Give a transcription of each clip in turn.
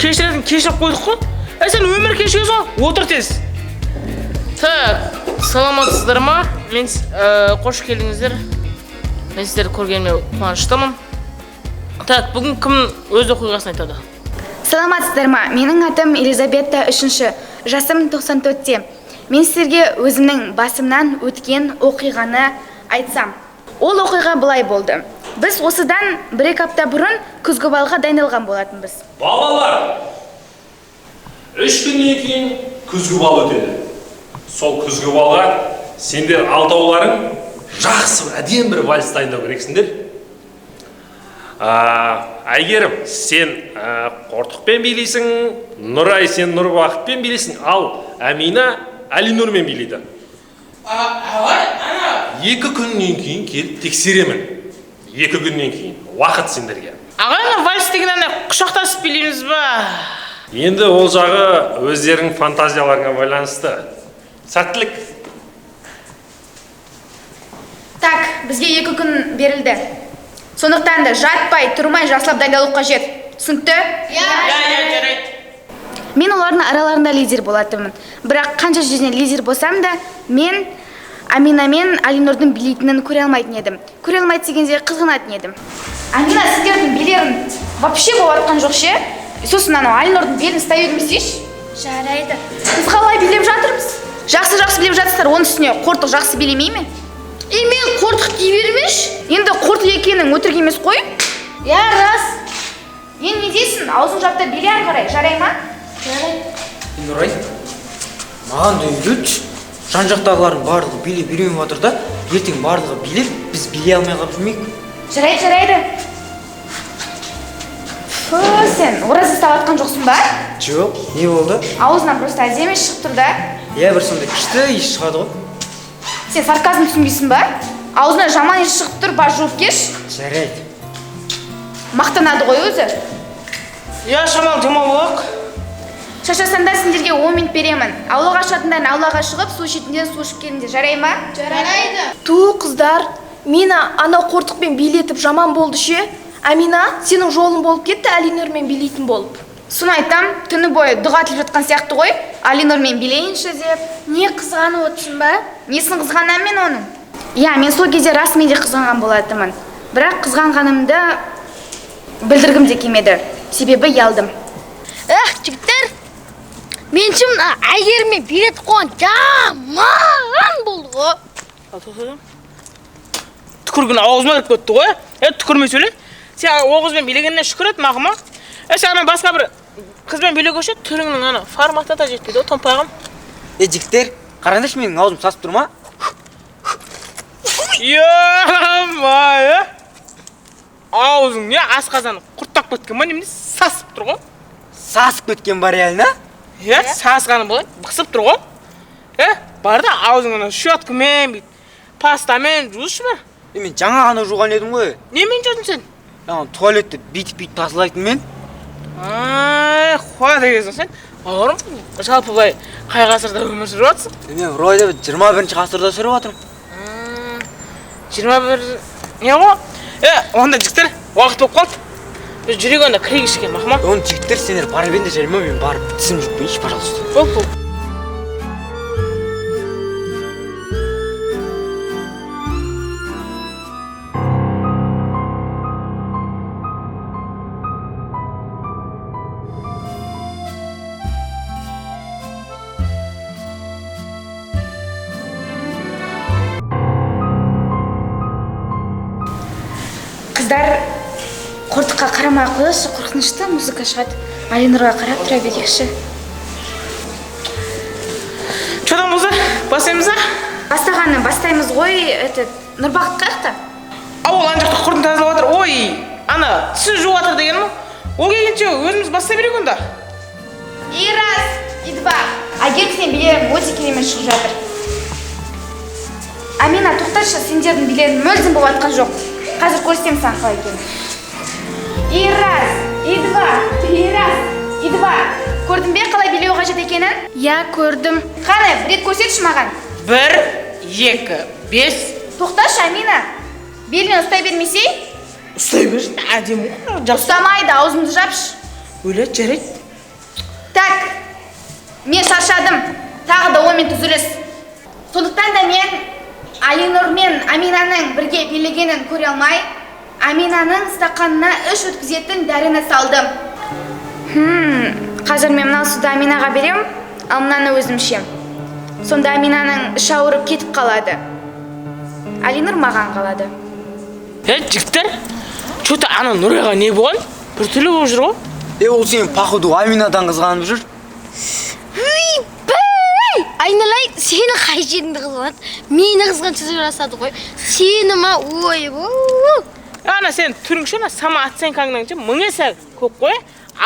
Кешіретін кешіріп қойдық қой. Е, сен өмір кешігесің ғой, отыр тез. Так, саламатсыздар ма? Мен қош келдіңіздер. Мен сіздерді көргеніме қуаныштымын. Так, бүгін кім өз оқиғасын айтады? Саламатсыздар ма? Менің атым Елизабета үшінші. Жасым 94-те. Мен сіздерге өзімнің басымнан өткен оқиғаны айтсам. Ол оқиға былай болды. Біз осыдан 1-2 апта бұрын күзгі балға дайындалған болатынбыз. Балалар, 3 күннен кейін күзгі бал өтеді. Сол күзгі балға сендер алтауларың жақсы бір әдемі бір вальс дайындау керексіңдер. Әйгерім, сен Қортықпен билейсің, Нұрай, сен Нұрбақытпен билейсің, ал Әмина Әлинұрмен билейді. 2 күннен кейін келіп тексеремін. 2 күннен кейін уақыт сендерге. Ағай, ана вальс деген ана құшақтасып билейміз ба? Енді ол жағы өздерінің фантазияларыңа байланысты. Сәттілік. Так, бізге 2 күн берілді. Сондықтан да жатпай, тұрмай жақсылап дайындалу қажет. Түсінікті? Иә, иә, жарайды. Мен олардың араларында лидер болатынмын. Бірақ қанша жерден лидер болсам да, мен Амина мен Алинұрдың билейтінін көре алмайтын едім. Көре алмайды дегенде қызғанатын едім. Амина, сендердің билерің вообще болып жатқан жоқ ше? Сосын анау Алинұрдың белін ұстай бермесейші. Жарайды. Біз қалай билеп жатырмыз? Жақсы-жақсы билеп жатсыздар, оның үстіне Қортық жақсы билемей ме? Е, мен Қортық дей бермеші. Енді Қортық екенің өтірік емес қой. Иә, рас. Енді не дейсің? Аузын жап та биле ары қарай, жарай ма? Жарайды. Нұрай, маған да үйретші. Жан-жақтағылардың барлығы билеп үйреніп жатыр да, ертең барлығы билер, біз билей алмай қалып жүрмейік. Жарайды, жарайды. Фу, сен ораза ұстап жатқан жоқсың ба? Жоқ, не болды? Аузынан просто әдемі шығып тұр да. Иә, бір сондай күшті иіс шығады ғой. Сен сарказм түсінбейсің ба? Аузынан жаман иіс шығып тұр, бар жуып келші. Жарайды. Мақтанады ғой өзі. Иә, шамалы демалып алайық. Шаршасаңдар сендерге 10 минут беремін. Аулаға шығатындар аулаға шығып, су ішетіндер су ішіп келіңдер, жарай ма? Жарайды. Ту, қыздар, мені анау Қортықпен билетіп жаман болды ше. Амина, сенің жолың болып кетті Әлинұрмен билейтін болып. Соны айтам, түні бойы дұға тілеп жатқан сияқты ғой. Әлинұрмен билейінші деп. Не қызғанып отырсың ба? Несін қызғанамын мен оның? Иә, мен сол кезде расымен де қызғанған болатынмын. Бірақ қызғанғанымды білдіргім де келмеді. Себебі ұялдым. Эх, жігіттер, мен ше мына Әйгеріммен билетіп қойған жаман болды ғой. Түкірген аузыма кіріп кетті ғой. Е, түкірмей сөйле. Сен ол қызбен билегеніне шүкір ет, мақұл ма? Е, сен ана басқа бір қызбен билеуге ше, түріңнің ана форматына да жетпейді ғой, томпағым. Е, жігіттер, қараңдаршы, менің аузым сасып тұр ма? Е-май, аузың не асқазаны құрттап кеткен ба, немене сасып тұр ғой? Сасып кеткен ба реально? Иә, сасқаны былай бықсып тұр ғой. Е, бар да аузың ана щеткамен бүйтіп пастамен жушы бар. Е, мен жаңа ғана жуған едім ғой. Немен жудың сен? Ана туалетті бүйтіп-бүйтіп тазалайтын мен. Ай, қуады екенсің сен. Бауырым, жалпы былай қай ғасырда өмір сүріп жатсың? Е, мен вроде 21 ғасырда сүріп жатырмын. 21 не ғой? Е, онда жігіттер, уақыт болып қалды. Біз жүрек онда кірейік ішке, мақұл ма? Оны жігіттер, сендер бара беріңдер, жарай ма? Мен барып тісім жуып келейінші, пожалуйста. Бол, бол. Қыздар, Қортыққа қарамай ақ қояйықшы, қорқынышты музыка шығады. Әлинұрға қарап тұра берейікші. Че там болса, бастаймыз ба? Бастағаны бастаймыз ғой, этот, Нұрбақыт қаяқта? Ау, ол ана жақта құртын тазалап жатыр. Ой, ана тісін жуып жатыр дегенім ғой. Ол келгенше өзіміз бастай берейік онда. И раз, и два. Әйгерім, сенің билерің өте керемет шығып жатыр. Амина, тоқташы, сендердің билерің мүлдем болып жатқан жоқ. Қазір көрсетемін саған қалай екенін. И раз, и два, и раз, и два. Көрдің бе қалай билеу қажет екенін? Иә, көрдім. Қане, бір рет көрсетші маған. 1, 2, 5. Тоқташы, Амина. Белінен ұстай бермесей? Ұстай берші, әдемі ғой, жақсы. Ұстамайды, аузыңды жапшы. Өле, жарайды. Так, мен шаршадым. Тағы да 10 минут үзіліс. Сондықтан да мен Алинұр мен Аминаның бірге билегенін көре алмай, Аминаның стақанына іш өткізетін дәріні салдым. Қазір мен мына суды Аминаға берем, ал мынаны өзім ішем. Сонда Аминаның іші ауырып кетіп қалады. Алинұр маған қалады. Е, жігіттер, че-то ана Нұрайға не болған? Біртүрлі болып жүр ғой. Е, ол сен, походу, Аминадан қызғанып жүр. Ойбай! Айналайын, сені қай жеріңді қызғанады? Мені қызғанша жасады ғой. Сені ма? Ойбой! Ана сен түрің ше, ана самооценкаңнан ше мың есе көп қой.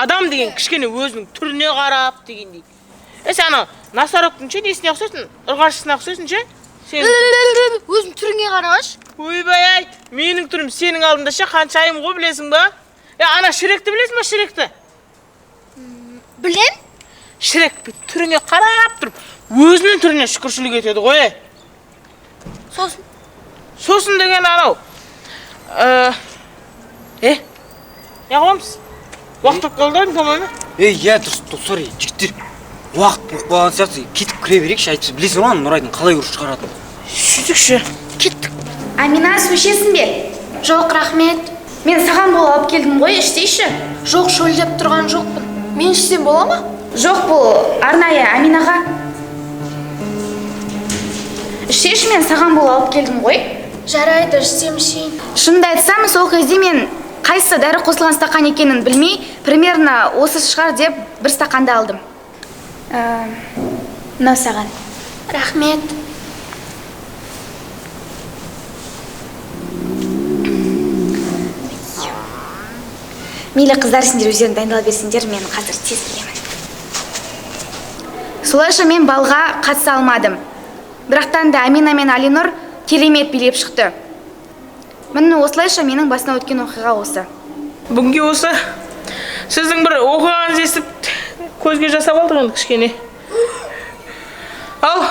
Адам деген кішкене өзінің түріне қарап дегендей. Е, сен ана носорогтың ше несіне ұқсайсың, ұрғашысына ұқсайсың ше сен. Өзің түріңе қарашы. Ойбай ай, менің түрім сенің алдында ше қаншайым ғой, білесің ба? Е, ана Шректі білесің ба, Шректі? Білем. Шрек бүйтіп түріне қарап тұрып, өзінің түріне шүкіршілік етеді ғой, е. Сосын? Сосын деген анау, е, не қыламыз? Уақыт болып қалды ғой, по-моему. Е, иә, дұрыс, достар, жігіттер, уақыт болып қалған сияқты, кетіп кіре берейікші, әйтпесе білесің ғой ана Нұрайдың қалай ұрыс шығаратынын. Сөйтікші. Кеттік. Амина, су ішесің бе? Жоқ, рахмет. Мен саған бола алып келдім ғой, ішсейші. Жоқ, шөлдеп тұрған жоқпын. Мен ішсем бола ма? Жоқ, бұл арнайы Аминаға. Ішсейші, мен саған бола алып келдім ғой. Жарайды, ішсем, ішейін. Шынымды айтсам, сол кезде мен қайсы дәрі қосылған стақан екенін білмей, примерно осы шығар деп бір стақанды алдым. Мынау саған. Рахмет. Мейлі, қыздар, сендер өздерің дайындала берсеңдер, мен қазір тез келемін. Солайша мен балға қатыса алмадым. Бірақтан да Амина мен Алинұр керемет билеп шықты. Міне, осылайша менің басынан өткен оқиға осы. Бүгінге осы. Сіздің бір оқиғаңызды естіп, көзге жасап алдық енді кішкене. Ал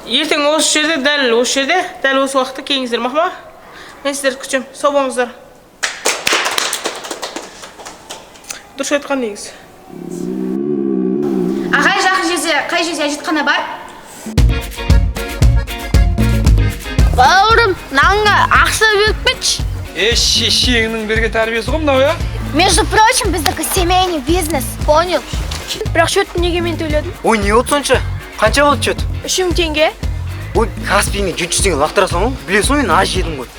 ертең осы жерде, дәл осы жерде, дәл осы уақытта келіңіздер, мақма? Мен сіздерді күтемін. Сау болыңыздар. Дұрыс айтқан негізі. Ағай, жақын жерде қай жерде әжетхана бар? Бауырым, нанға ақша беріп кетші. Е, шешеңнің берген тәрбиесі ғой мынау, иә? Между прочим, біздікі семейный бизнес. Понял. Бірақ счетті неге мен төледім? Ой, не болды сонша? Қанша болды счет? 3000 теңге. Ой, Каспийіңе 700 теңге лақтыра саламын ғой, білесің ғой, мен аз жедім ғой.